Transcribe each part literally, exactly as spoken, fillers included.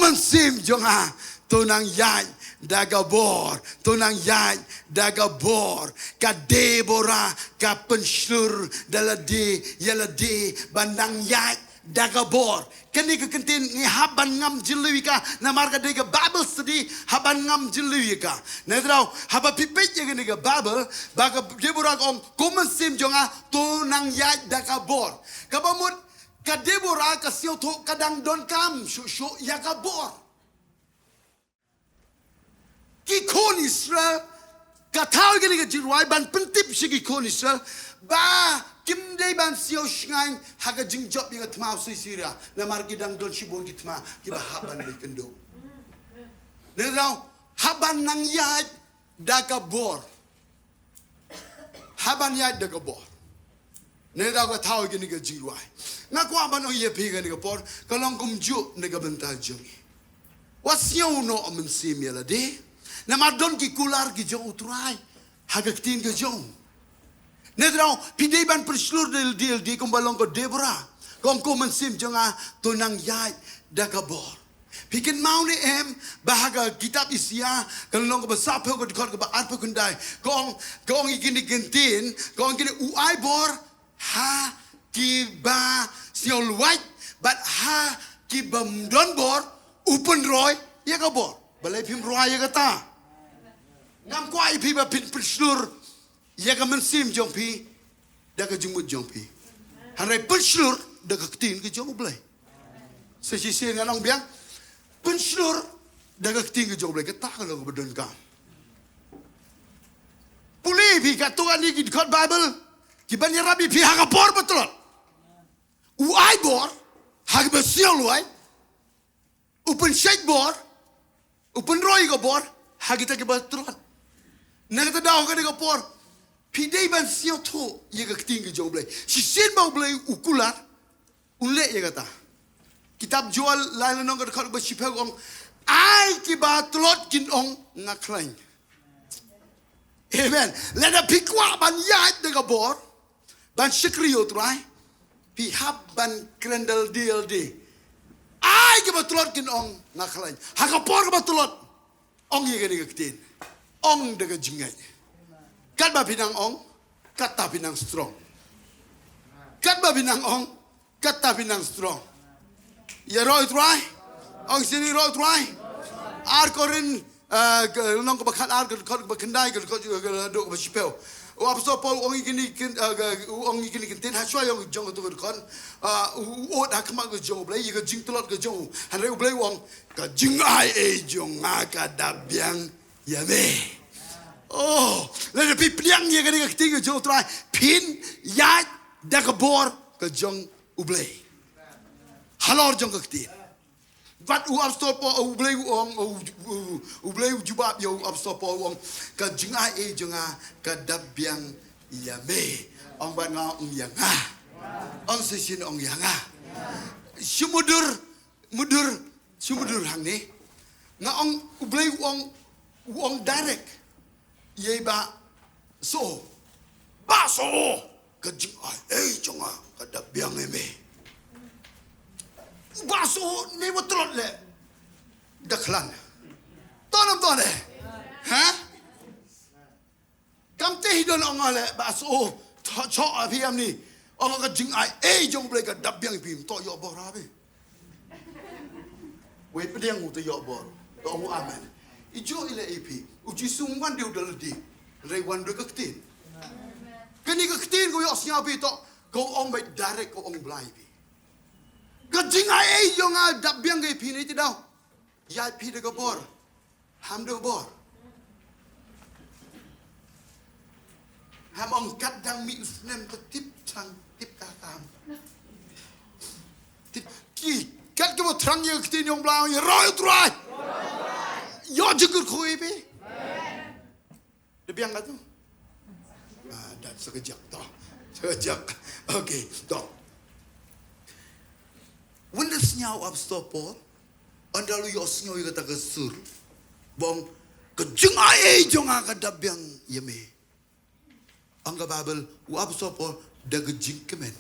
Mynsiem jong nga, to nang ïaid da ka bor, to nang ïaid da ka bor. Ka Deborah ka pynshlur da lade ïa lade ban nang ïaid da ka bor. Kane ka kyntien ngi hap ban ngam jylliew ïa ka, namar ka dei ka Bible study, hap ban ngam jylliew ïa ka. Nangta haba phi peit ïa kane ka Bible, ba ka Deborah ka ong, ko mynsiem jong nga, to nang ïaid da ka bor. Kaba mut ka Deborah ka sngewthuh ka dang donkam shuh shuh ïa ka bor. Ki khun Israel, ka thaw ïa kane ka jingrwai ban pyntip sha ki khun Israel ba kim dei ban siew shngaiñ ha ka jingjop ïa ka thma u Sisera, namar ki dang don shibun ki thma kiba hap ban leit kynduh. Nangta hap ban nang ïaid da ka bor. Hap ban ïaid da ka bor. Nangta ka thaw ïa kane ka jingrwai. Nga kwah ban ong ïa phi kane ka por, ka long kumjuh na ka bynta jong ngi. Wat siew noh mynsiem ïa lade. Namar don ki kular ki jong U Trai ha ka ktien ka jong u. Nangta phi dei ban pynshlur da lade ïa lade kumba long ka Deborah. Ka ong, ko mynsiem jong nga, to nang ïaid da ka bor. Phi kynmaw ne em ba ha ka kitab Isaïah ka lynnong kaba saphew ka dkhot kaba arphew khyndai, ka ong, ka ong ïa kine ki ktien, ka ong kine, u ai bor ha kiba sngewlwait bad ha kiba ym don bor u pynroi ïa ka bor. Balei phim rwai ïa kata? Ngam kwah ïa phi ba phin pynshlur ïa ka mynsiem jong phi da ka jingmut jong phi. Hynrei pynshlur da ka ktien ka jong U Blei. Sa shisien ngan ong biang, pynshlur da ka ktien ka jong U Blei, kata ka long kaba donkam. Pule phi katto katne ki dkhot Bible kiban ïarap ïa phi ha ka bor ba tlot. U ai bor ha kiba sngewlwait, u pynshait bor, u pynroi ka bor ha kita kiba tlot. Na kata daw, kane ka por phi dei ban sngewthuh ïa ka ktien ka jong U Blei. Shisien ba U Blei u kular, un leh ïa kata. Kitab Joel lai lynnong ka dkhot ba shiphew ka ong, ai kiba tlot kin ong nga khlaiñ. Amen. Lada phi kwah ban ïaid da ka bor, ban shakri ïa U Trai, phi hap ban kren da lade ïa lade. Ai kiba tlot kin ong nga khlaiñ. Ha ka por kaba tlot, ong ïa kane ka ktien. Ong da ka jingngeit. Katba phi nang ong, kata phi nang strong. Katba phi nang ong, kata phi nang strong. Ïaroh ïa U Trai. Ong shisien, ïaroh ïa U Trai. Ar Korinth, ah, ka, lynnong kaba khatar, ka dkhot kaba khyndai, ka dkhot, ka dkhot kaba shiphew. U Apostol Paul u ong ïa kine ki ktien, ah, ka, u ong ïa kine ki ktien, ha shuwa ïa u jong kato ka dkhot, ah, u, u ot ha khmat ka jong U Blei ïa ka jingtlot ka jong u. Hynrei U Blei u ong, ka jingai ei jong nga ka da biang ïa me. Oh, lada phi pdiang ïa kane ka ktien ka jong U Trai, phin ïaid da ka bor ka jong U Blei. Halor jong ka ktien. Bad u Apostol Paul, U Blei u ong, U, U, U Blei u jubab ïa u Apostol Paul u ong, ka jingai ei jong nga ka da biang ïa me. Ong bad nga, ong ïa nga. Ong shisien, ong ïa nga. Shu mutdur, mutdur, shu mutdur hangne. Nga ong, U Blei u ong, u ong direct ïa i Bah Soh. Bah Soh, ka jingai ei jong nga ka da biang ïa me. Bah Soh ne wat tlot leh da khlaiñ. To nam to ne? Ha? Kam te hi don ong leh Bah Soh, to choh a phi am ni. Ong ka jingai ei jong U Blei ka da biang ïa phi, to ïoh bor ha phi. Wei pdiang u te ïoh bor. To ong amen. I ju i leh ïa phi. U Jisu um wan de u da lade. Hynrei wan da ka ktien. Kane ka ktien ko ïoh sngap phi to. Ko ong beit direct, ko ong blai phi. Ka jingai ei jong nga da biang ïa phi ne ti daw. Ïa phi da ka bor. Ham da ka bor. Ham ong kat dang mih u snem ka tip tang tip ka kam. Tip ki kat ka ba thrang ïa ka ktien jong U Blei, ïaroh ïa U Trai. Ïoh jingkyrkhu ïa phi. Da biang ka tu. Ah, dat sa ka jak to. Sa ka jak. Okay, to. Wan da sñiaw u Apostol Paul, ynda u la ïohsngew ïa kata ka sur, ba ong ka jingai ei jong nga ka da biang ïa me. Ong ka Baibl, u Apostol Paul da ka jingkmen.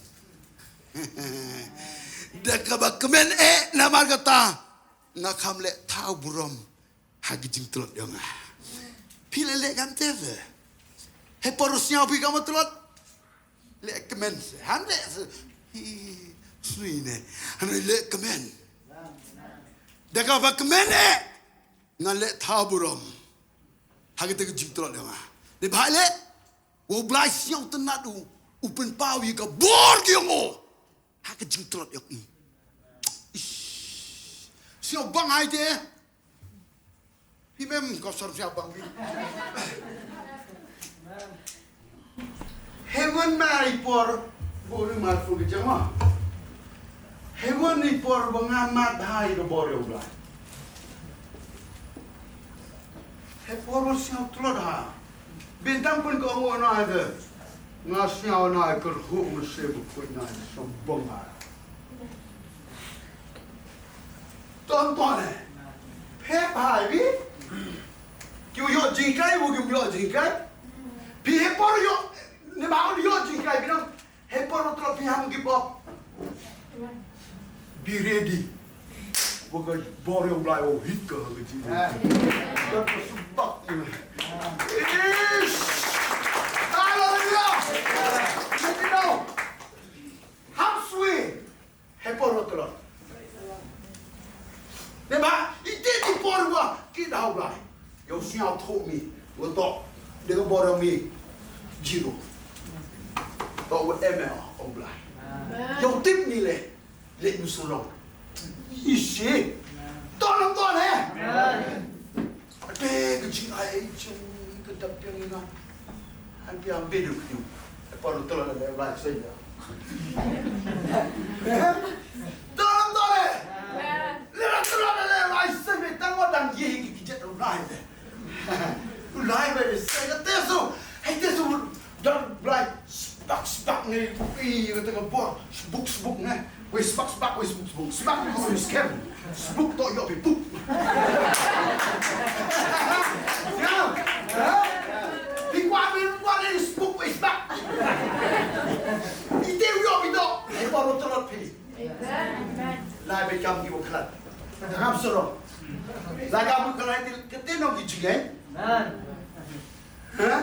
Da kaba kmen eh namar kata nga kham leh thaw burom ha ka jingtlot yong nga. Phi leh leh kam te phi. Hei por u sñiaw phi kam tlot. Leh kmen se. Han leh se. Hi, sui ne. Han leh kmen. Da kaba kmen eh. Nga leh thaw burom ha kata ka jingtlot yong nga. Dei ba leh. Wa u Blai sñiaw tynnat u. U pynpaw ïa ka bor ki yong u. Ha ka jingtlot yong i. Ish. Sñiaw bang hai te. Hi mem ko sor sñiaw bang hi. Heaven ma i por. Bori mar fu ki jama. Heaven i por ba nga mat hai ka bor yong u Blai. He por ba sñiaw tlot ha. Bintang pun ko ngo na de. Nga sñiaw na kyrhuh ma se bu pun na sñiaw bong ha. Ton ton eh. Phe phai bi. Ki u yoh jingkai, u ki u yoh jingkai. Phi he por yoh, ne ba u yoh jingkai bi nang. He por u tlot phi ham ki bok. Be ready. Wa ka bor yong u Blai u hit ka ha ka jingim. Ka ka subak ni. Ish. Hallelujah. Let me know. Ham sui. He por u tlot. Dei ba, ite ti por wa, ki da u Blai. Yow sñiaw thoh mi, wa toh, dei ka bor mi, zero. Toh wa em eh, u Blai. Yow tip ni le, le nu surong. Isi. Toh nam toh le. Ate ka jingai jong ka dap yang ina. Han piang bedu kyu. E por tolong le lai sen ya. Tolong tole. Le la tolong le lai sen me tang wa dang ye ki ki jet lai. Lai be sen ya teso. Hai teso. Dang lai spak spak ngi. Ih, kata ka bor. Sbuk sbuk ngi. Wei sbak sbak, wei sbuk sbuk. Sbak ni ko wei scam. Sbuk to yo pi pup. Ya. Ha? Pi kwa pi kwa ni sbuk wei sbak. Ite yo pi to. Ai bor lo tolot pi. Lai be kam ki waklat. Ngam soro. Lai kam waklat ti kete no ki jigai. Ha?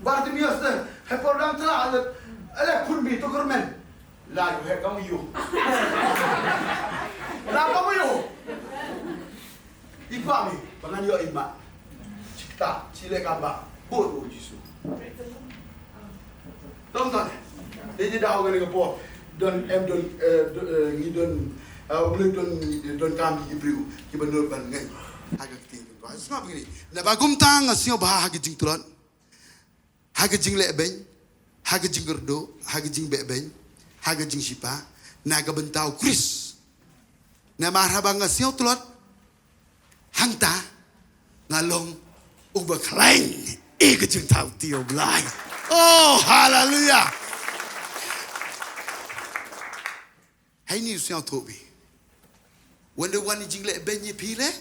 Bartimios te. Hai por dang tla ale. Ale kun mi to kermen. La yu he kam yu. La kam yu. Ikwa mi, pangan yo ima. Chikta, chile kamba. Bor o Jisu. Tong tong. Ni ji da ho ngani ka por. Don em don, eh, don, eh, ngi don, eh, u don, don kam ki briew ki ban dur ban ngai. Ha ka kti. Sngap ngi. Na ba kum tang sngap ba ha ki jingtulon. Ha ka jingleh beiñ, ha ka jingkyrduh, ha ka jingbeh beiñ, ha ka jingshipa, na ka bynta u Khrist. Namar haba nga sngewtlot, hangta, nga long uba khlaiñ, ïa ka jingthaw ti U Blai. Oh, haleluya. Haini u sngewthuh bi. Wan da wan i jingleh beiñ ïa phi leh.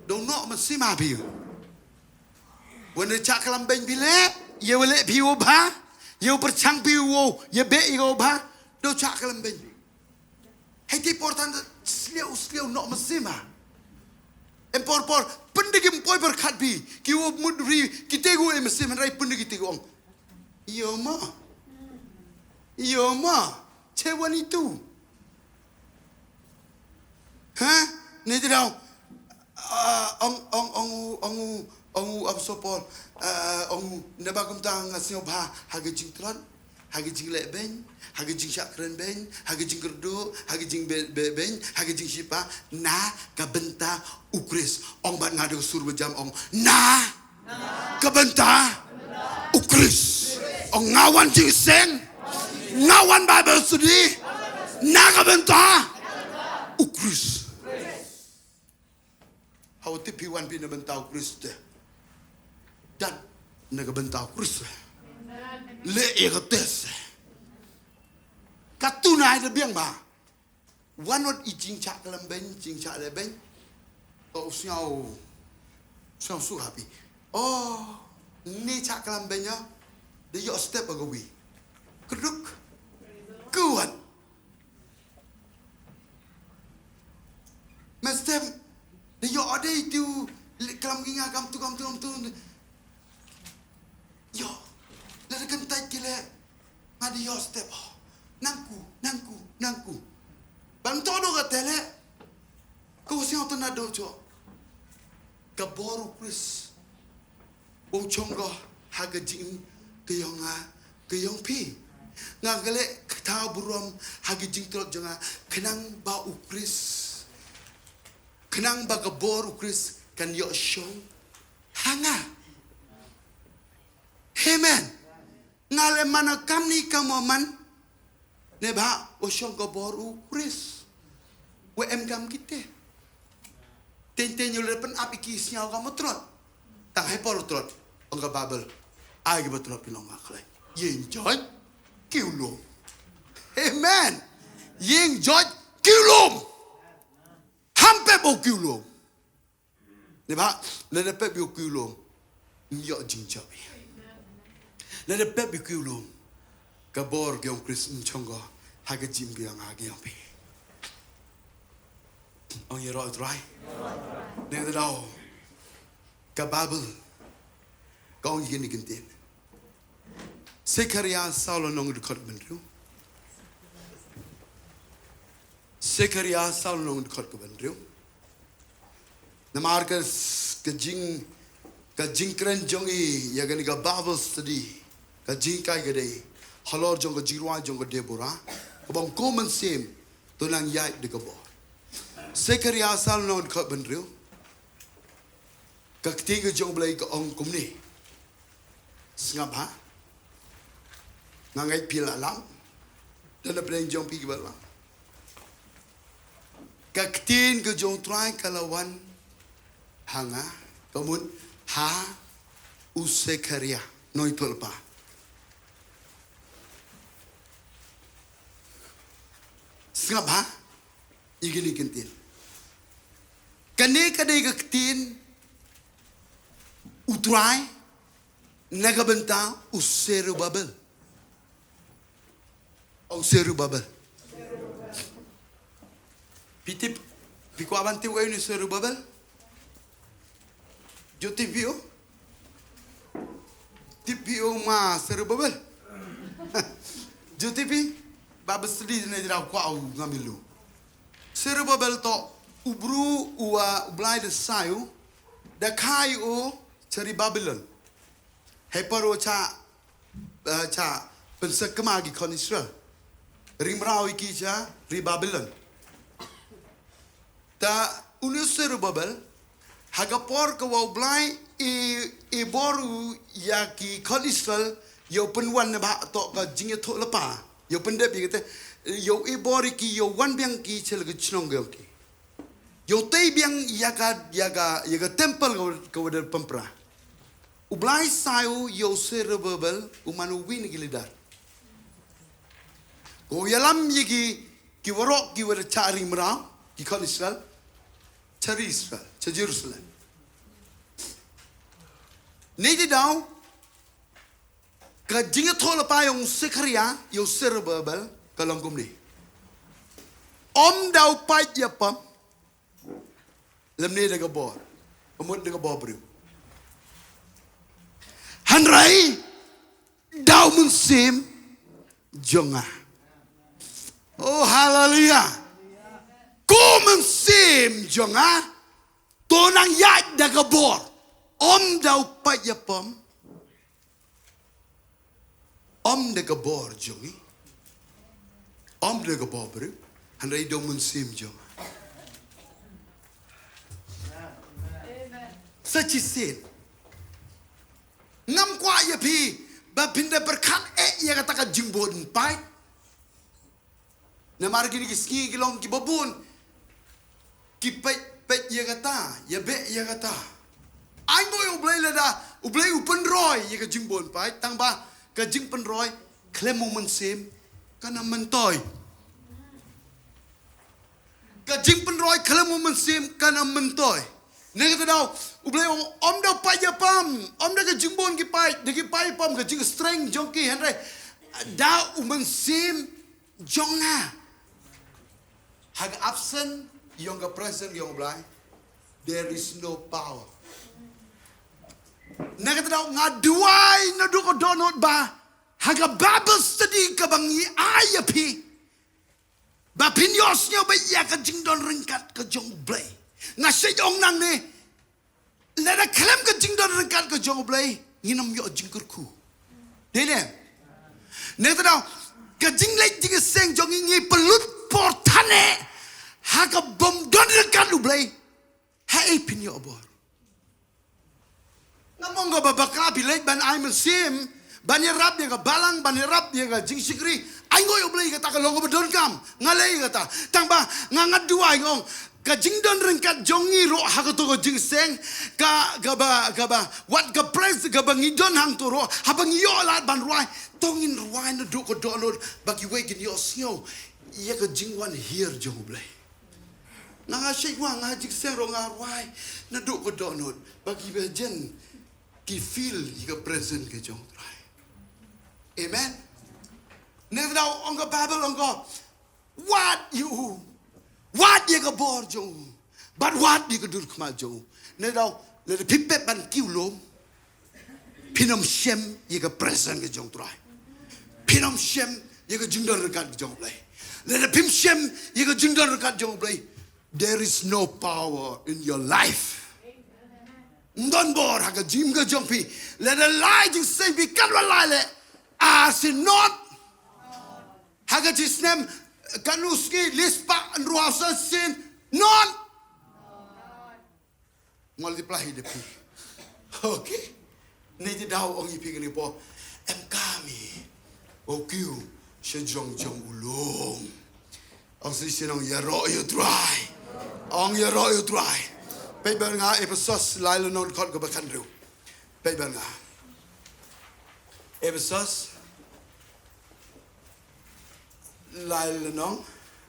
Dang noh mynsiem ha phi. Wan da chah klam beiñ phi leh. Ïa wa leh phi u bha. Ïa u pyrchang phi u. Ïa beh ïa u bha. Dang chah klam beiñ phi. Hai te por tan sliew sliew noh mynsiem ha. Em por por. Pynda ki mpoi pyrkhat phi. Ki u mut ri. Ki te gu em mynsiem hynrei pynda ki te gu ong. Ïa ma. Ïa ma. Che wan itu. Ha? Ni te daw. Ah, ong, ong, ong, ong, ong, ong, Apostol Paul. Ah, ong, naba kumta nga sngewbha ha ka jingtlot, ha ka jingleh beiñ, ha ka jingshah kren beiñ, ha ka jingkyrduh, ha ka jingbeh, beh, beiñ, ha ka jingshipa, na ka bynta u Khrist. Ong bad nga da ka sur ba jam ong, na ka bynta u Khrist. Ong nga wan jingseng, nga wan Bible study, na ka bynta u Khrist. Hawa tip phi wan phi na bynta u Khrist. Dan na ka bynta u Khrist. Leh ïa ka test. Katno ai da biang ba. Wan ot i jingshah klam beiñ, jingshah leh beiñ. To u sngew, sngew suk ha phi. Oh, ni shah klam beiñ ïa. Da ïoh step ha ka wi. Kduk. Kuat. Em, da ïoh dei tu, le klam ki nga kam tu, kam tu, kam tu. Ïoh, lada kyntait ki leh, nga da ïoh step, oh. Nangku, nangku, nangku. Ban to do ka tele. Ka u siang to na do cho. Ka bor u Khrist. Wow chong ko, ha ka jing, ka yong nga, ka yong phi. Nga ka leh ka thaw burom, ha ka jingtlot jong nga, khnang ba u Khrist. Khnang ba ka bor u Khrist, kan ïoh shong, ha nga. Amen. Nga leh man kam ni kam man. Ne ba, u shong ka bor u Khrist. Wa em kam kite. Ten ten yu le pen ap iki sñiaw kam u trot. Tang hai por u trot. Ong ka Bible. Ai ki ba trot phi long ma khlai. Ïeng jot. Kiw lum. Amen. Ïeng jot. Kiw lum. Ham pep u kiw lum. Ne ba, lada pep ïa u kiw lum, ym ïoh jingjop ïa. Lada pep ïa u kiw lum, ka bor ka yong Khrist ym chong ko, ha ka jingim ka yong nga ka yong phi. Ong ïaroh Trai. Ne ka daw, ka Bible, ka ong ïa kine ki ktien. Sekharia saw lynnong dkhot kaba hynriew. Sekharia saw lynnong dkhot kaba hynriew. Namar ka, ka jing, ka jingkren jong i, ïa kane ka Bible study, ka jinghikai ka dei halor jong ka jingrwai jong ka Deborah, kaba ong ko mynsiem, to nang ïaid da ka bor. Sekharia saw lynnong dkhot kaba hynriew. Ka ktien ka jong U Blei ka ong kumne. Sngap ha. Nga ngeit phi la lam. Lada pdeng jong phi kiba lam. Ka ktien ka jong U Trai ka la wan ha nga. Ka mut ha u Sekharia. Nongïathuhlypa. Sngap ha. Ïa kine ki ktien. Kane ka dei ka ktien U Trai na ka bynta u Serubabel. U Serubabel. Phi tip, phi kwah ban tip uei u Serubabel? Jyoti phi o? Tip phi o ma Serubabel? Jyoti phi? Ba bsli ne jra kwah u ngam ilu. Serubabel to u bru u, uh, U Blai da sai u, da kha ïa u cha ri Babilon. Hei paro cha, uh, cha pynsakma ki khon Israel. Ring mraw ïa ki cha ri Babilon. Ta une u Serubabel, ha ka por ka wa U Blai i, i bor u ïa ki khon Israel, ïa u pynwan ne ba to ka jingïathuhlypa, ïa u pyndep ïa kata, ïa u i bor ïa ki, ïa u wan biang ki cha la ka chnong ka yong ki. Ïa u tei biang ïa ka, ïa ka, ïa ka temple ka wa, ka wa da pynpra. U Blai sai u ïa u Serubabel, u man u win ki leader. Ko ïalam ïa ki, ki warok ki wa da cha ring mraw, ki khon Israel, cha ri Israel, cha Jerusalem. Ni di daw, ka jingïathuhlypa yong Sekharia, ïa u Serubabel, ka long kumne. Ym da u pait ïa pom, lymne da ka bor. Ka mut da ka bor briew. Hynrei, da u mynsiem jong nga. Oh, haleluya. Ko mynsiem jong nga, to nang ïaid da ka bor. Ym da u pait ïa pom. Ym da ka bor jong ngi. Ym da ka bor briew. Hynrei da u mynsiem jong nga. Sa chisien. Ngam kwah ïa phi ba phin da pyrkhat eh ïa kata ka jingbun pait. Namar kine ki sngi ki long kiba bun. Ki peit, peit ïa kata, ïa beh ïa kata. Ai mo ïa U Blei lada, U Blei u pynroi ïa ka jingbun pait, tang ba ka jingpynroi khlem u mynsiem kan ym myntoi. Ka jingpynroi khlem u mynsiem kan ym myntoi. Ne kata daw, U Blei ong ym da u pait ïa pom, ym da ka jingbun ki pait, da ki pait ïa pom ka jingstrength jong ki hynrei da u mynsiem jong nga. Ha ka absent ïong ka presence ïong U Blai, there is no power. Na kata daw nga duwai naduh ka dohnud ba ha ka Bible study kaba ngi ai ïa phi, ba phin ïohsngew ba ïa ka jingdon ryngkat ka jong U Blei. Nga shu ong nangne, lada khlem ka jingdon ryngkat ka jong U Blei, ngin ym ïoh jingkyrkhu. Dei ne? Na kata daw, ka jingleit jingïaseng jong ngi, ngi pynlut por than eh ha kaba ym don ryngkat U Blei. Haei phin ïoh bor? Nga mong kaba bakla phi leit ban ai mynsiem, ban ïarap ïa ka balang, ban ïarap ïa ka jingshakri. Ai ngoi U Blei, kata ka long kaba donkam. Nga leh ïa kata. Tang ba nga, nga duwai, nga ong, ka jingdon ryngkat jong ngi ruh ha kato ka jingïaseng, ka, kaba, kaba, wat ka presence kaba ngi don hangto ruh, haba ngi ïoh lad ban rwai, to ngin rwai naduh ka dohnud ba kiwei kin ïohsngew ïa ka jingwan hiar jong U Blei. Nga, nga shait wan, nga jingïaseng ruh nga rwai naduh ka dohnud ba kiba jan ki feel ïa ka presence ka jong U Trai. Amen. Ne daw ong ka Bible, ong ka, wad ïa u, wad ïa ka bor jong u, bad wad ïa ka dur khmat jong u. Ne daw, lada phi pep ban kiew lum, phin ym shem ïa ka presence ka jong U Trai. Phin ym shem ïa ka jingdon ryngkat ka jong U Blei. Lada phim shem ïa ka jingdon ryngkat jong U Blei, there is no power in your life. Ym don bor ha ka jingim ka jong phi. Lada lai jingïaseng phi katba lai leh, ar sien nod. Ha ka jingsnem, katno sngi, lai spah, hynriew spah, san sien nod. Multiply da phi. Okay. Ni te daw ong ïa phi kane por, em kam i, o kiew sha jrong jong u lum. Ong shisien, ong ïaroh ïa U Trai. Ong ïaroh ïa U Trai. Peit bad nga Ephesos lai lynnong, dkhot kaba khathynriew. Peit bad nga Ephesos lai lynnong,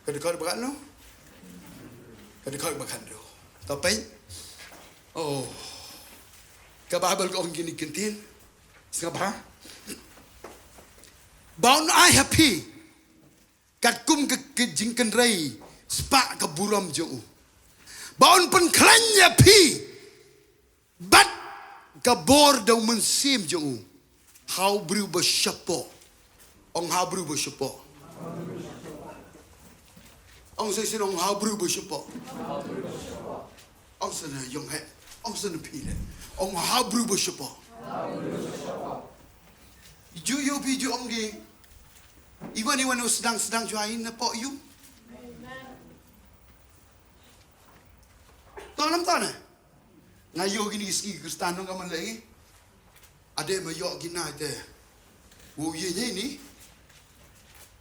ka dkhot ba katno? Ka dkhot ba khathynriew. To peit. Oh. Ka Bible ka ong kine ki ktien. Sngap bha. Ba un ai ha phi katkum ka, ka jingkynrei spah ka burom jong u. Ba un pynkhlaiñ ïa phi bad ka bor da U Mynsiem jong u ha u briew ba shapoh. Ong ha u briew ba shapoh. Ong shisien, ong ha u briew ba shapoh. Ong shisien ïong he. Ong shisien phi leh. Ong ha u briew ba shapoh. Ju ïoh phi ju ong ki, iwan iwan u sdang sdang jua i na poh ïum. To nam to ne. Nga ïoh kine ki sngi Khristan nong ka man lei. Ade ma ïoh ki na te. Wo ye ye ni.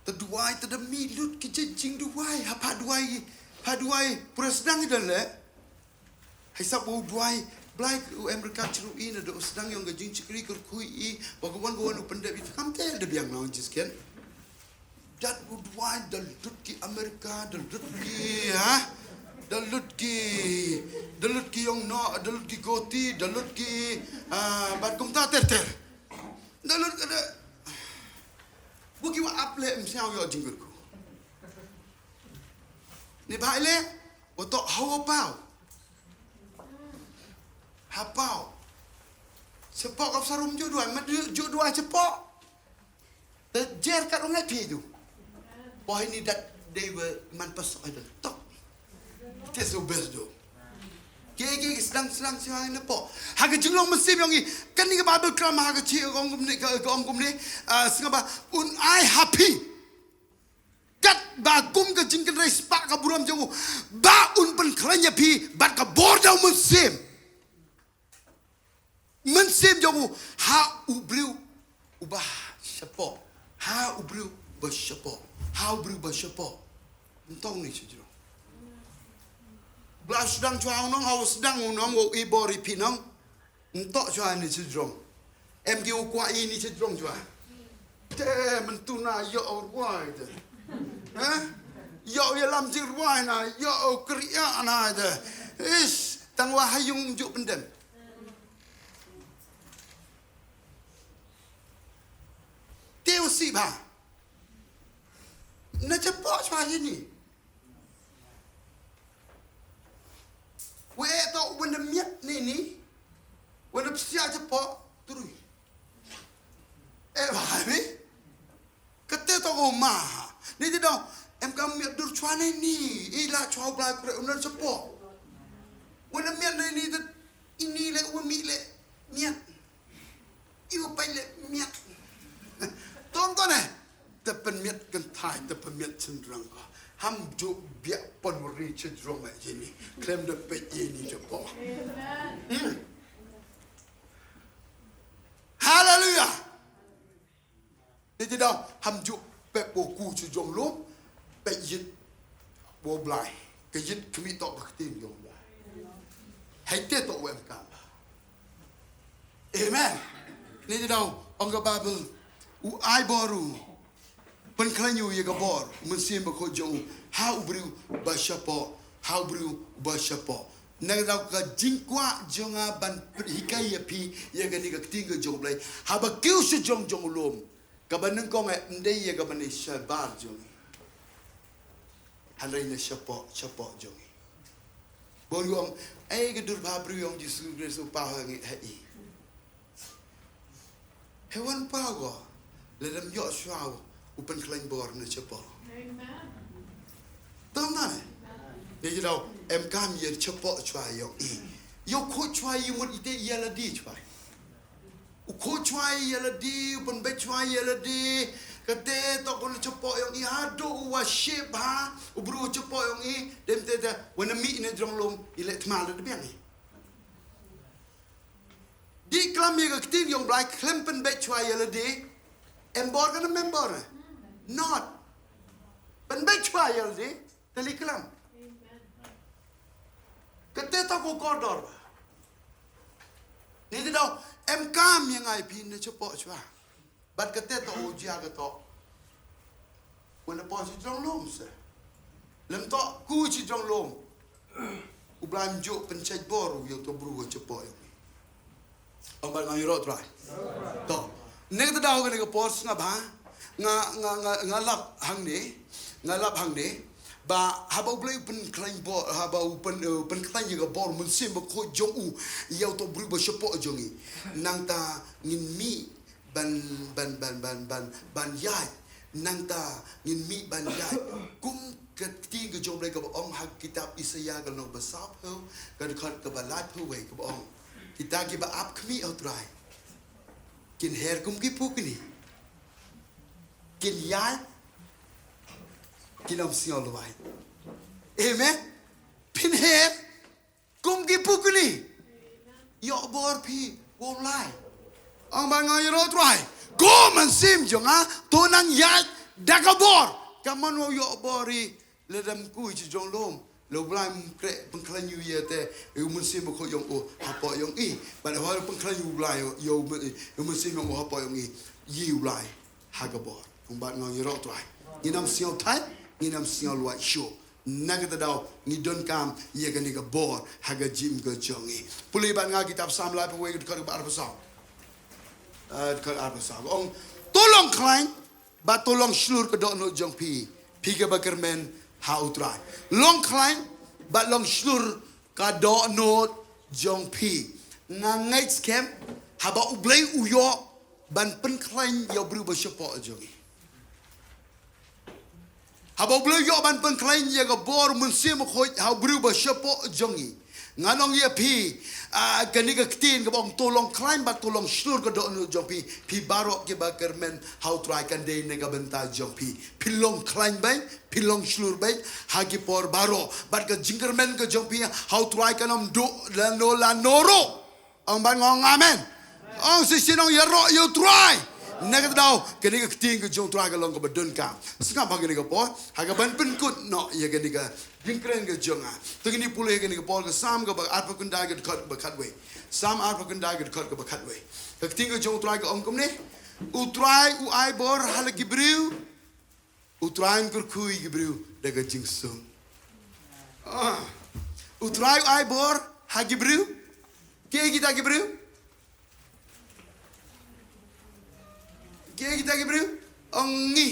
Te duwai, te da mih lut ki jing duwai, ha pha duwai, pha duwai pura sdang i don leh. Hai sap wo duwai, Blai, u Amerika chiru i na da u sdang ïong ka jingshakri kyrkhu i, ba ka wan ka wan u pyndep i, kam te da biang nong jisken. Dat u duwai, da lut ki Amerika, da lut ki, ha? Da lut ki, da lut ki ïong noh, da lut ki koti, da lut ki, ah, bad kumta ter ter. Da lut ka da. Buki wa ap leh, ym sngewthuh ïa jingkyrkhu. Ni bha i leh, wa toh ha wa paw. Ha paw. Shapoh ka sarum ju duwai, ma ju duwai shapoh. Te jer kat ong ai phi ju. Poi ni dat dei wa man pas ai da tok. Te so bes do. Ki, ki, ki sdang, sdang, sdang, ne po. Ha ka jinglong mynsiem ïong i, kane ka Bible klam ha ka chi, ka ong kumne, ka, ka ong kumne, ah, sngap ba, un ai ha phi. Kat ba kum ka jingkynrei spah ka burom jong u, ba un pynkhlaiñ ïa phi, bad ka bor da u mynsiem. Mynsiem jong u, ha u briew uba shapoh. Ha u briew ba shapoh. Ha u briew ba shapoh. Ntong ni sha jrong. Bla sdang chwa u nong, ha u sdang u nong, u i bor i phi nong. Ntok chwa ni sha jrong. Em ki u kwah i ni sha jrong chwa. Te myntu na ïoh u rwai te. Ha? Ïoh u ïalam jingrwai na, ïoh u kriah na te. Ish, tang wa ha ïung ju pyndem. Te u sih bha. Na chapoh chwa hi ni. ni, wan da psiah chapoh, tyrui. Eh, ba, ni? Kata to ko ma. Ni ti dong, em kam miat dur chwa ni ni. I la chwa u Blai kre unan chapoh. Wan da miat ni ni te, ini le, wan mi le, miat. Iwa peit le miat. Ton ton eh. Te pynmiat kynthai, te pynmiat chynrang ko. Ham ju biak pon wari chynrang eh jeni. Klem da peit jeni chapoh. Hmm. Haleluya. Te jadau ham ju pep bo ku chynrang lum. Peit jit bo Blai. Ka jit kmie tok ba ktien jong Blai. Hai te tok wem ka. Amen. Ni dau, ong ka Bible, u ai bor u, pynkhlaiñ u ïa ka bor Mynsiem Bakhuid jong u ha u briew ba shapoh, ha u briew ba shapoh. Na ka dau ka jingkwah jong nga ban hikai ïa phi ïa kane ka ktien ka jong U Blei. Haba kiew sha jong jong u lum, kaba nyngkong eh ym dei ïa kaba ne shabar jong i. Hynrei na shapoh, shapoh jong i. Bun u ong, ei ka dur ba briew ong Jisu Khrist u paw ha ngi ha i. He wan paw ko, lada ym ïoh shuwa u pynkhlaiñ bor na shapoh. Amen. Tang na ne? Amen. Ni dau, em kam ïa shapoh shuwa ïong i. Ïoh khuid shuwa i mut i te ïa lade shuwa. U khuid shuwa ïa lade, u pynbeit shuwa ïa lade. Kate to ko na shapoh ïong i haduh u wa ship ha, u briew shapoh ïong i, dem te te, wan da mih na jrong lum, i leh thymmai da biang i. Dei klam ïa ka ktien jong U Blai khlem pynbeit shuwa ïa lade. Em bor ka ne em bor ne? Not. Pynbeit shuwa ïa lade. Te lei klam. Kate to ko kordor. Ni te dau em kam ïa nga ïa phi na shapoh shuwa. Bad kate to u jia ka to. Wan da poi shi jrong lum se. Lem to ku shi jrong lum. U Blai ym ju pynshait bor u ïa uto u briew u shapoh ïong i. Ong bad nga ïaroh Trai. To. Ne kata dau kane ka por sngap ha. Nga, nga, nga, nga lap hangne. Nga lap hangne. Ba haba U Blei u pynkhlaiñ bor, haba u pyn, eh, pynkhlaiñ ïa ka bor Mynsiem Bakhuid jong u ïa uto u briew ba shapoh jong i. Nangta ngin mih ban, ban, ban, ban, ban, ban ïaid. Nangta ngin mih ban ïaid. Kum ka ktien ka jong U Blei kaba ong ha kitab Isaïah ka lynnong ba sawphew, ka dkhot kaba laiphew wei kaba ong. Kita kiba ap khmih ha U Trai kin her kum ki pukni. Kin ïaid. Kin ym sngew lwait. Amen. Phin her kum ki pukni. Ïoh bor phi, wow lai. Ong ba nga ïaroh Trai. Ko mynsiem jong nga, to nang ïaid da ka bor. Ka mon wow ïoh bor i, lada ym ku shi jrong lum. Lada U Blai ym khreh pynkhlaiñ u ïa te, ïa u Mynsiem Bakhuid jong u hapoh jong i. Bad haba pynkhlaiñ u Blai ïa u, ïa u Mynsiem jong u hapoh jong i. Ïa U Blai ha ka bor. Ong bad nga ïaroh Trai. Ngin ym sngew thait, ngin ym sngew lwait shuh. Na kata dau ngi donkam ïa kane ka bor ha ka jingim ka jong ngi. Pule bad nga kitab Salm laiphew wei ka dkhot kaba arphew saw. Eh, dkhot arphew saw. Ong, to long khlaiñ bad to long shlur ka dohnud jong phi, phi kiba kyrmen ha U Trai. Long khlaiñ bad long shlur ka dohnud jong phi. Nga ngeit skhem haba U Blei u ïoh ban pynkhlaiñ ïa u briew ba shapoh jong ngi. Haba U Blei u ïoh ban pynkhlaiñ ïa ka bor Mynsiem Bakhuid ha u briew ba shapoh jong ngi. Ngan ong ïa phi, ah, kane ka ktien kaba ong to long khlaiñ bad to long shlur ka dohnud jong phi. Phi baroh kiba kyrmen ha U Trai kan dei na ka bynta jong phi. Phi long khlaiñ beit, phi long shlur beit ha ki por baroh. Bad ka jingkyrmen ka jong phi ha U Trai kan ym duh lano lano ruh. Ong bad nga ong amen. Ong shisien ong ïaroh ïa U Trai. Na kata dau kane ka ktien ka jong U Trai ka long kaba donkam. Sngap ha kane ka por, ha kaban pynkut noh ïa kane ka jingkren ka jong nga. To ngin ïa pule ïa kane ka por, ka Salm kaba arphew khyndai ka dkhot kaba khatwei. Salm arphew khyndai ka dkhot kaba khatwei. Ka ktien ka jong U Trai ka ong kumne. U Trai u ai bor ha la ki briew. U Trai un kyrkhu ïa ki briew da ka jingsuk. Ah. U Trai u ai bor ha ki briew. Kiei kita ki briew? Kiei kita ki briew? Ong ngi.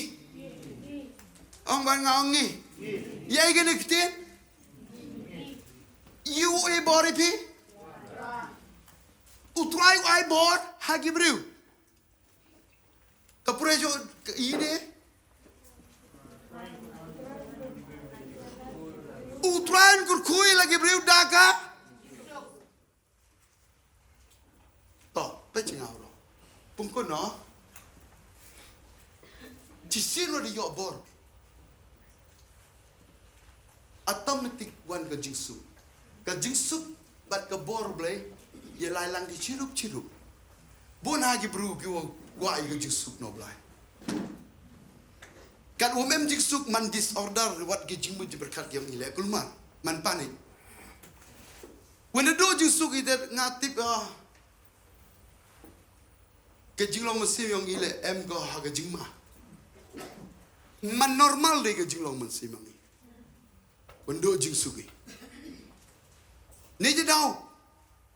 Ong bad nga ong ngi. Ïa kane ka ktien. Ïa u ai bor ïa phi. Trai u ai bor ha ki briew. Ka pure jo ka ine. U Trai un kyrkhu ïa la ki briew da ka. To, peit sha nga u ro. Pynkuno. Shisien ruh da ïoh bor, automatic wan ka jingsuk. Ka jingsuk bad ka bor Blei ïalai lang ki chirup chirup. Bun ha ki briew ki wa kwah ïa ka jingsuk na u Blai. Katwa ym em jingsuk man disorder wat ki jingmut jingpyrkhat ki ïong i leh kulmar, man panic. Wan da duh jingsuk i te nga tip, ah, ka jinglong mynsiem ïong i leh em ko ha ka jingma. Man normal dei ka jinglong mynsiem ïong i. Wan duh jingsuk i. Ni ji daw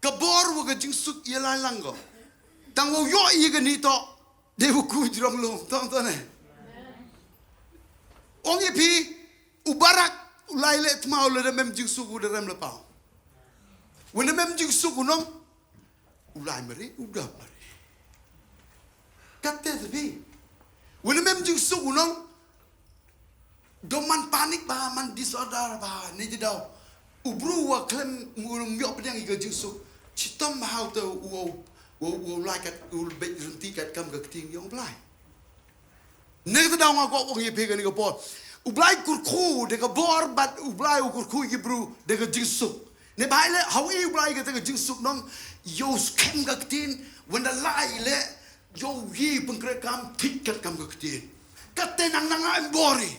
ka bor wa ka jingsuk ïalai lang ko. Tang wa u ïoh i ka ni to. Dei wa ku jrong lum tong to ne. Ong i phi u Barak u lai leh tma u lada mem jingsuk u da rem la paw. Wan da mem jingsuk u nong. U lai mari, u dap mari. Katte te phi. Wan da mem jingsuk u nong. Dom man panic ba, man disorder ba, ni ji daw. U briew wa khlem ngulum ïoh pdiang ïa ka jingsuk. Chitom ba hau te u, u, u, u lai kat, u beit rynti kat kam ka ktien ïong Blai. Nangta daw nga kwah ong ïa phi kane ka por. U Blai kyrkhu da ka bor bad u Blai u kyrkhu ïa ki briew da ka jingsuk. Ne ba i leh hau i u Blai kata ka jingsuk nong. Ïoh skhem ka ktien wan da lai leh ïoh i pynkreh kam thik kat kam ka ktien. Kate nang nang em bor i.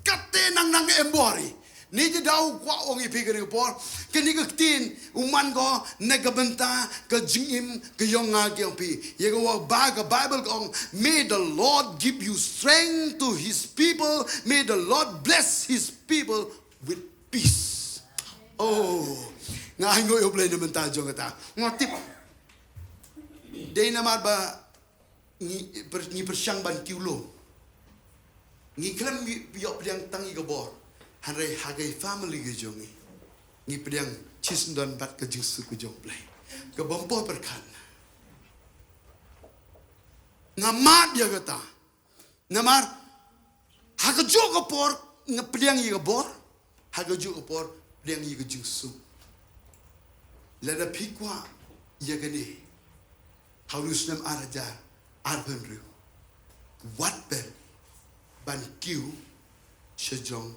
Kate nang nang em bor i. Ni ji daw kwah ong ïa phi kane ka por. Kane ka ktien u man ko na ka bynta ka jingim ka ïong nga ka ïong phi. Ïa ka wa ba ka Bible ka ong, "May the Lord give you strength to his people. May the Lord bless his people with peace." Oh, nga ai ngoi ïa u Blei na bynta jong kata. Nga tip. Dei namar ba ngi, per, ngi pyrshang ban kiew lum. Ngi khlem ïoh pdiang tang ïa ka bor. Hynrei ha ka family ka jong ngi, ngi pdiang shisyndon bad ka jingsuk ka jong u Blei. Ka bym poi pyrkhat. Nga mad ïa kata. Namar ha kajuh ka por nga pdiang ïa ka bor. Ha kajuh ka por pdiang ïa ka jingsuk. Lada phi kwah ïa kane ha u snem ar hajar arphew hynriew, wat pep ban kiew sha jong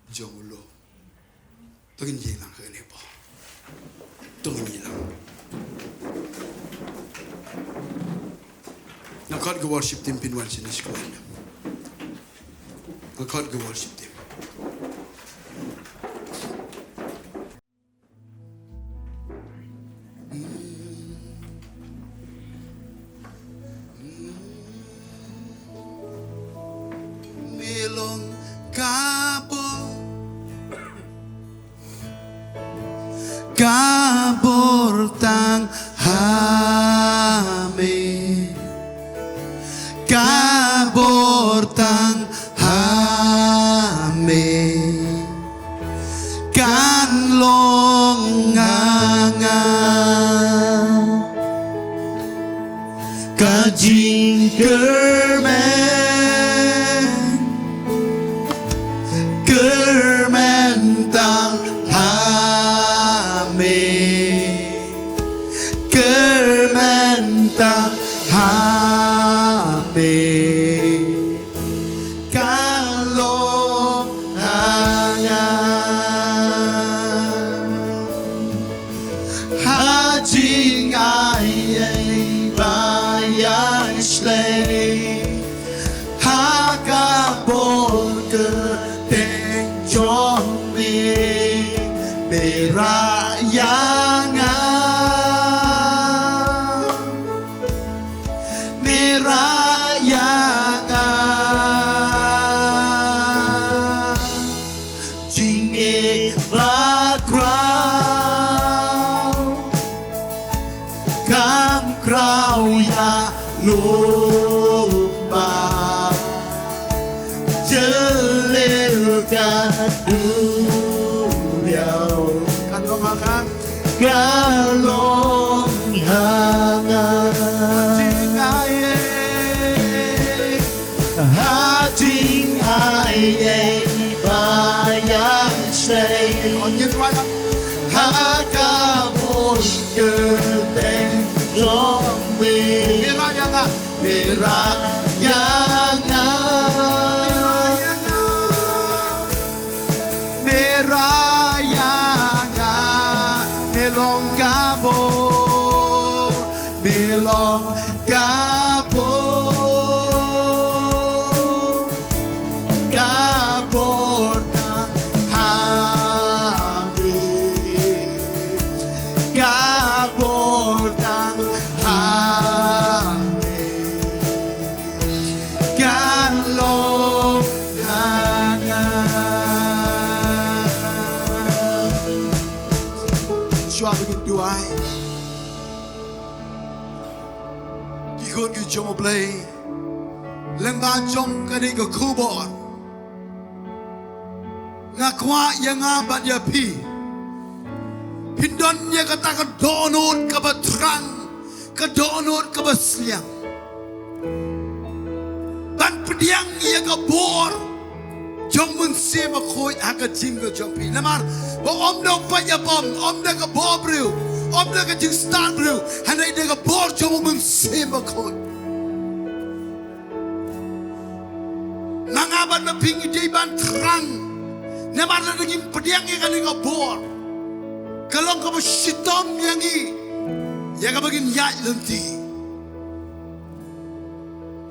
jong u lum. To ngin ïeng lang ha kane ka por. To ngin ïeng lang. Nga khot ka worship team phin wan shane sha khmat. Nga khot ka worship team. Me long ka bor, ka bor tang ha me, ka bor tang ha me. Kan long nga nga ka jingkyrmen, kyrmen tang ha me, kyrmen tang ha me. Ka long ha nga ha jingaiei ba ïa shlei, ha ka bor kyrteng jong me, me rah ïa nga. Me rah ïa nga jingïeit ba khraw, kam khraw ïa lum ba jylliew ka duriaw. Kan long ha nga, ka long Ha nga. Ha jingaiei, ha jingaiei ba ïaishei. Ha ka bun kyrteng jong me. Mira ïa nga. Mira ïa nga. Mira ïa nga, me long ka bor, me long ka bor, ka bor tang ha me, ka bor tang ha me. Kan long ha nga. Shuwa ba ngin duwai. Ki khun ki jong U Blei, lyngba jong kane ka khubor, nga kwah ïa nga bad ïa phi, phin don ïa kata ka dohnud kaba thrang, ka dohnud kaba sliang, ban pdiang ïa ka bor jong U Mynsiem Bakhuid ha ka jingim ka jong phi. Namar ba ym da u paid ïa bom, ym da ka bor briew, ym da ka jingstad briew, hynrei da ka bor jong U Mynsiem Bakhuid. Ma nga bad ma phi ngi dei ban thrang. Namar lada ngim pdiang ïa kane ka bor, ka long kaba shitom ïa ngi ïa kaba ngin ïaid lynti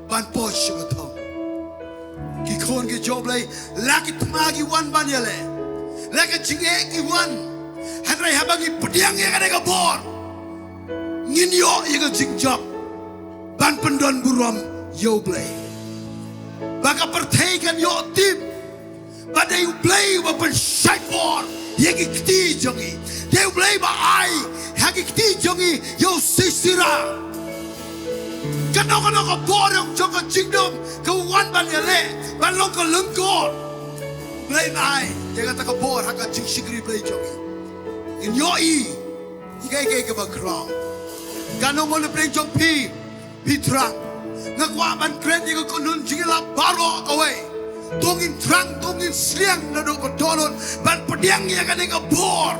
ban poi sha ka thong. Ki khun ki jong U Blei, la ki thma ki wan ban ïaleh, la ka jingeh ki wan, hynrei haba ngi pdiang ïa kane ka bor, ngin ïoh ïa ka jingjop ban pyndon burom ïa U Blei. Ba ka pyrthei kan ïoh tip ba dei U Blei uba pynshait bor ïa ki kti jong ngi. Dei U Blei ba ai ha ki kti jong ngi ïa u Sisira. Kano kano ka bor jong ka jingdum ka wan ban ïaleh, ban long ka lyngkor, U Blei un ai ïa kata ka bor ha ka jingshakri Blei jong ngi. Ngin ïohi ïa kaei kaei kaba khraw. Kano mo na pdeng jong phi, phi thrang. Nga kwah ban kren ïa ka kynhun jingïalap baroh kawei. To ngin thrang, to ngin sliang naduh ka dohnud ban pdiang ïa kane ka bor.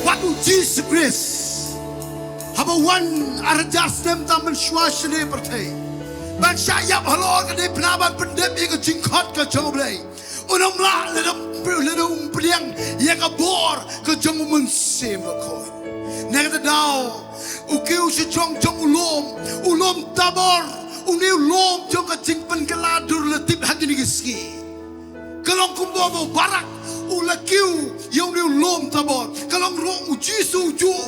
Wat U Jisu Khrist haba wan ar hajar snem tam mynshuwa shane pyrthei, ban shah ïap halor ka dei pynban ban pyndep ïa ka jingkhot ka jong U Blei, un ym lah lada, lada um pdiang ïa ka bor ka jong U Mynsiem Bakhuid. Na kata daw u kiew sha jrong jong u lum, u lum Tabor, une u lum jong ka jingpynkylla dur la tip ha kine ki sngi. Ka long kumba u Barak u la kiew ïa une u lum Tabor. Ka long ruh U Jisu u juh,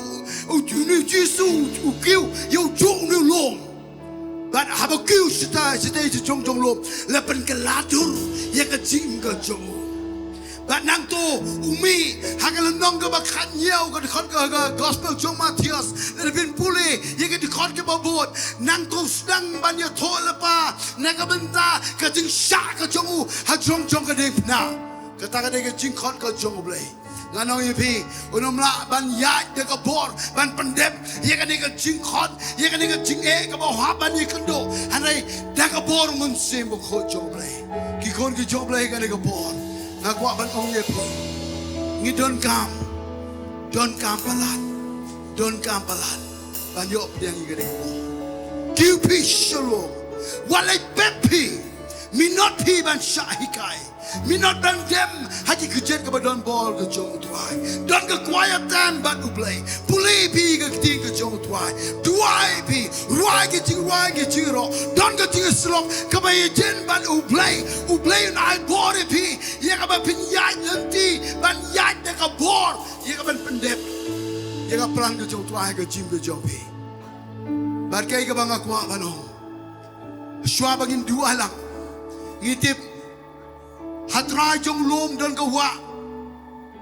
u, une U Jisu u kiew ïa u juh une u lum. Bad haba kiew shatei shatei sha jrong jong u lum, la pynkylla dur ïa ka jingim ka jong u. Bad nangta u mih ha ka lynnong kaba khathynñiew ka dkhot ka, ka gospel jong u Mathaios, lada phin pule ïa ka dkhot kaba bud, nangta u sdang ban ïathuh lypa na ka bynta ka jingshah ka jong u ha jrong jong ka diengphna. Kata ka dei ka jingkhot ka jong U Blei. Ngan ong ïa phi, un ym lah ban ïaid da ka bor ban pyndep ïa kane ka jingkhot, ïa kane ka jingeh kaba u hap ban ïakynduh, hynrei da ka bor U Mynsiem Bakhuid jong U Blei. Ki khun ki jong U Blei, kane ka por nga kwah ban ong ïa phi, ngi donkam, donkam palat, donkam palat ban ïoh pdiang ïa kane ka bor. Kiew phi sha lum, wat leit pep phi, minot phi ban shah hikai, minot ban dem ha ki kjat kaba don bor ka jong U Trai. Don ka quiet time bad U Blei. Pule phi ka ktien ka jong U Trai. Duwai phi, rwai ki jingrwai ki jingïaroh, don ka jingïasyllok kaba ïajen bad U Blei. U Blei un ai bor ïa phi ïa kaba phin ïaid lynti ban ïaid da ka bor ïa kaban pyndep ïa ka plan ka jong U Trai ha ka jingim ka jong phi. Bad kaei kaba nga kwah ban ong, shuwa ba ngin duwai lang, ngi tip ha trai jong u lum don ka wah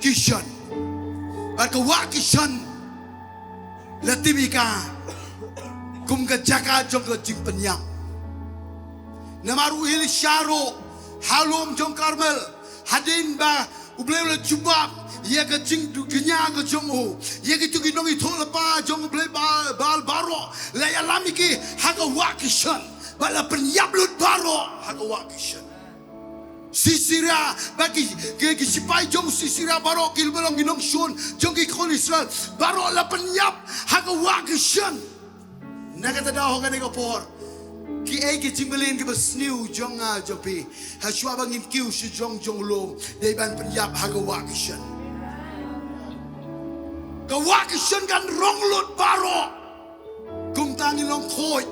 Kishon. Bad ka wah Kishon la tip ïa ka kum ka jaka jong ka jingpynïap. Namar u Elisha ruh ha lum jong Karmel, hadien ba U Blei u la jubab ïa ka jingkñia ka jong u. Ïa kito ki nongïathuhlypa jong u Blei Baal, Baal baroh, la ïalam ïa ki ha ka wah ki shen, bad la pynïap lut baroh ha ka wah ki shen. Sisera, bad ki, ki, ki sipai jong Sisera baroh, ki ba long ki nongshun jong ki khun Israel, baroh la pynïap ha ka wah ki shen. Na kata daw ha kane ka por, kiei ki jingmlien kiba sniew jong nga jong phi? Hashwa ba ngin kiew sha jrong jong u lum, dei ban pynïap ha ka wah ki shen. Ka wah ki shen kan rong lut baroh. Kumta ngin long khuid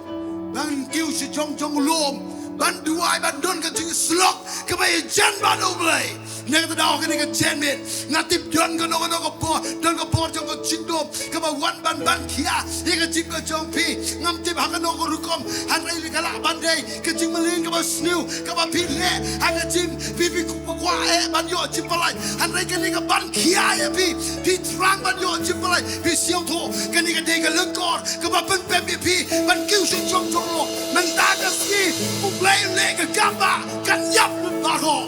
ban kiew sha jrong jong u lum, ban duwai, ban don ka jingsyllok kaba ïajen bad U Blei. Na kata daw kane ka janmiet, nga tip don kano kano ka por, don ka por jong ka jingdum kaba wan ban ban khia ïa ka jingim ka jong phi. Ngam tip ha kano ka rukom, hynrei ka lah ban dei ka jingmlien kaba sniew kaba phi leh ha ka jingim, phi, phi kwah eh ban ïoh jingpyllait, hynrei kane ka ban khia ïa phi, phi thrang ban ïoh jingpyllait, phi sngewthuh kane ka dei ka lyngkor kaba pynpep ïa phi ban kiew sha jrong jong u lum. Mynta ka sngi U Blei u leh ka kam ba kan ïap lut baroh,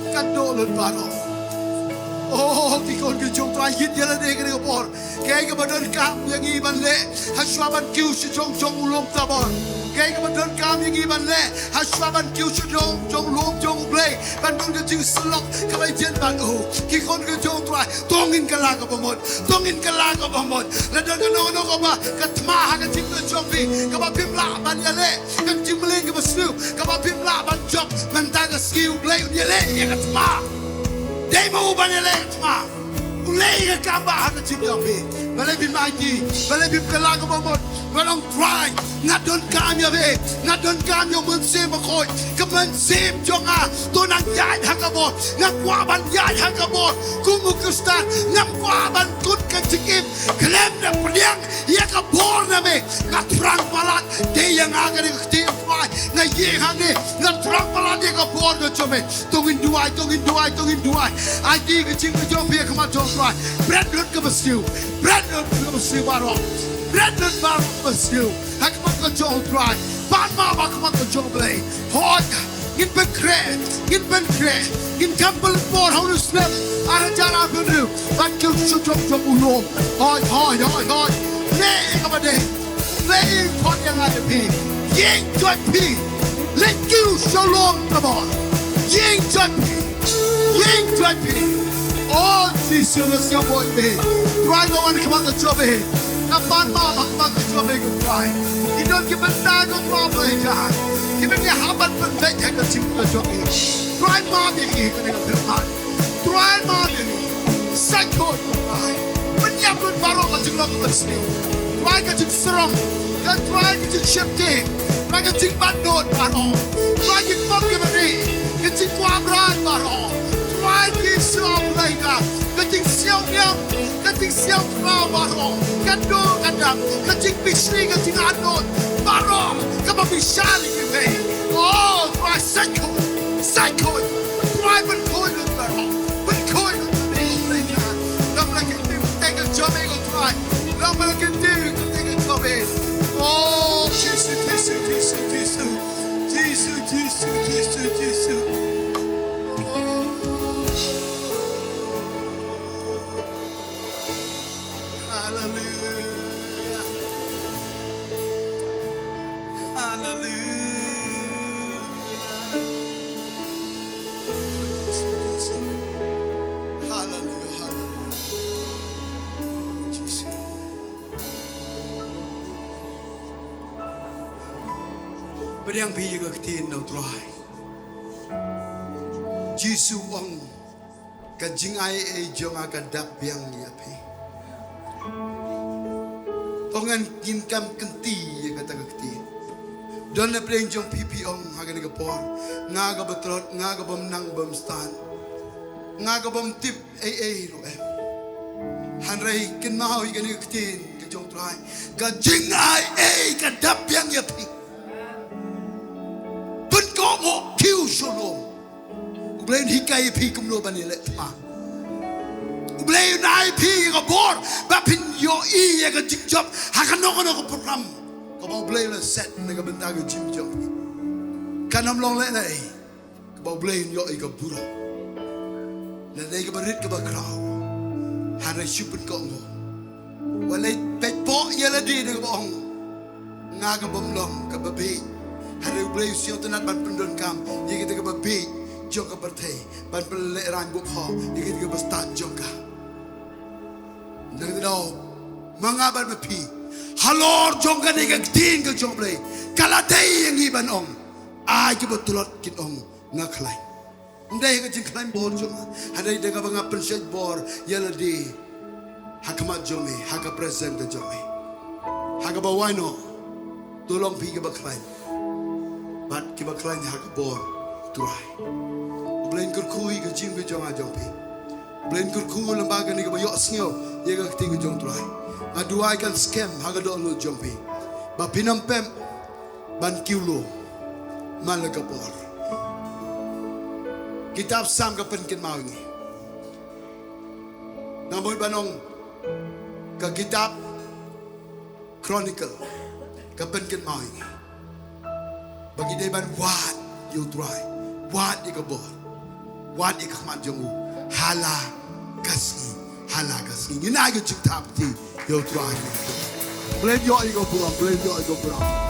kan duh lut baroh. Oh, ki khun ki jong U Trai, ïit ïa lade kane ka por. Kaei kaba donkam ïa ngi ban leh hashwa ban kiew sha jrong jong u lum Tabor? Kaei kaba donkam ïa ngi ban leh hashwa ban kiew sha jrong jong u lum jong U Blei, ban don ka jingsyllok kaba ïajen bad u? Ki khun ki jong U Trai, to ngin kylla kaba mut, to ngin kylla kaba mut. La don kano kano kaba ka thma ha ka jingim ka jong phi kaba phim lah ban ïaleh, ka jingmlien kaba sniew kaba phim lah ban jop, mynta ka sngi U Blei un ïaleh ïa ka thma. Dei ma u ban ïaleh ïa ka thma. U leh ïa ka kam ba ha ka jingim jong phi. Balei phim aiti, balei phim kylla kaba mut? Nga ong, Trai, nga donkam ïa phi, nga donkam ïa u Mynsiem Bakhuid. Ka mynsiem jong nga to nang ïaid ha ka bor. Nga kwah ban ïaid ha ka bor kum u Khristan. Ngam kwah ban kut ka jingim khlem da pdiang ïa ka bor na me. Nga thrang palat, dei ïa nga kane ka ktien, Trai. Nga ïeng hangne, nga thrang palat ïa ka bor ka jong me. To ngin duwai, to ngin duwai, to ngin duwai. Aiti ka jingim ka jong phi ha khmat jong U Trai. Bret lut kaba sniew, bret lut kaba sniew baroh, bret lut baroh kaba sniew ha khmat ka jong U Trai. Pan map ha khmat ka jong U Blei. Hooid, ngin pynkhreh, ngin pynkhreh, ngin kam pynpor ha une u snem ar hajar arphew hynriew ban kiew sha jrong jong u lum. Hooid, hooid, hooid, hooid. Leh ïa kaba dei. Leh ïa, khot ïa nga ïa phi. Ïeng joit phi. Leit kiew sha u lum Tabor. Ïeng joit phi. Ïeng joit phi. O Jisu, nga sngewbha ïa phi. Trai, nga wan ha khmat ka jong phi. Nga pan map ha khmat ka jong phi, ko Trai. Ki don ki bynta, ko Trai Blei jong nga, kiba ngi hap ban pynbeit ha ka jingim ka jong ngi. Trai, map ïa ki ha kane ka pyrthei. Trai, map ïa ngi. Sait khuid, Trai. Pynïap lut baroh ka jinglong ka jingsniew. Trai, ka jingsarong. Ka Trai, ka jingsheptieng. Trai, ka jingbatnud baroh. Trai, ki pop ki bari. Ka jingkwah briew baroh. Trai, ki sngewbha ïa ka. Ka jingsiaw niam. Ka jingsiaw khraw baroh. Ka dur ka dam. Ka jingpishni, ka jingarngut baroh. Kaba bishar ïa ki. Oh, Trai, sait khuid. Sait khuid. Trai, pynkhuid lut baroh. Pynkhuid lut baroh. Long ba la kyntiew kyrteng ka jong me, ko Trai. Long ba la kyntiew kyrteng ka jong me. Oh, Jisu, Jisu, Jisu, Jisu. Jisu, Jisu, Jisu, Jisu. Oh. Haleluya. Haleluya. Haleluya, haleluya. Jisu. Pdiang phi ïa ka ktien na u Trai. Jisu u ong, ka jingai ei jong nga ka dap biang ïa phi. To ngin kam kynti ïa kata ka ktien. Don na pdeng jong phi, phi ong ha kane ka por, nga kaba tlot, nga kaba ym nang bym stad, nga kaba ym tip ei ei ruh em. Hynrei kynmaw ïa kane ka ktien ka jong u Trai. Ka jingai ei ka dap biang ïa phi. Pynkob, kiew sha u lum. U Blei un hikai ïa phi kumno ban ïaleh thma. U Blei un ai ïa phi ïa ka bor ba phin ïohi ïa ka jingjop ha kano kano ka program kaba U Blei u la set na ka bynta ka jingim jong phi. Kan ym long lehnoh kaba U Blei un ïohi ïa ka burom. Lada dei kaba rit kaba khraw, hynrei shu pynkohnguh. Wat leit peit poh ïa lade da kaba ong, nga ka bym long kaba bieit. Hynrei U Blei u sngewtynnat ban pyndonkam ïa kita kiba bieit jong ka pyrthei, ban pynlehraiñ bukhoh ïa kita kiba stad jong ka. Nangta daw ma nga bad ma phi, halor jong kane ka ktien ka jong U Blei, ka la dei ïa ngi ban ong, ai kiba tlot kin ong, nga khlaiñ. Ym dei ha ka jingkhlaiñ bor jong nga, hynrei da kaba nga pynshait bor ïa lade ha khmat jong me, ha ka presence ka jong me, ha kaba wai noh, to long phi kiba khlaiñ bad kiba khlaiñ ha ka bor U Trai. U Blei un kyrkhu ïa ka jingim ka jong nga jong phi. U Blei un kyrkhu lem bad kane kaba ïohsngew ïa ka ktien ka jong U Trai. Nga duwai kan skhem ha ka dohnud jong phi ba phin ym pep ban kiew lum man la ka por. Kitab Salm ka pynkynmaw ïa ngi. Nga mut ban ong ka kitab Chronicle ka pynkynmaw ïa ngi ba ngi dei ban wad ïa U Trai, wad ïa ka bor, wad ïa ka khmat jong u ha la ka sngi, ha la ka sngi. Ngin ai ka jingthap kti ïa U Trai. Blei ïoh ïa ka burom, Blei ïoh ïa ka burom.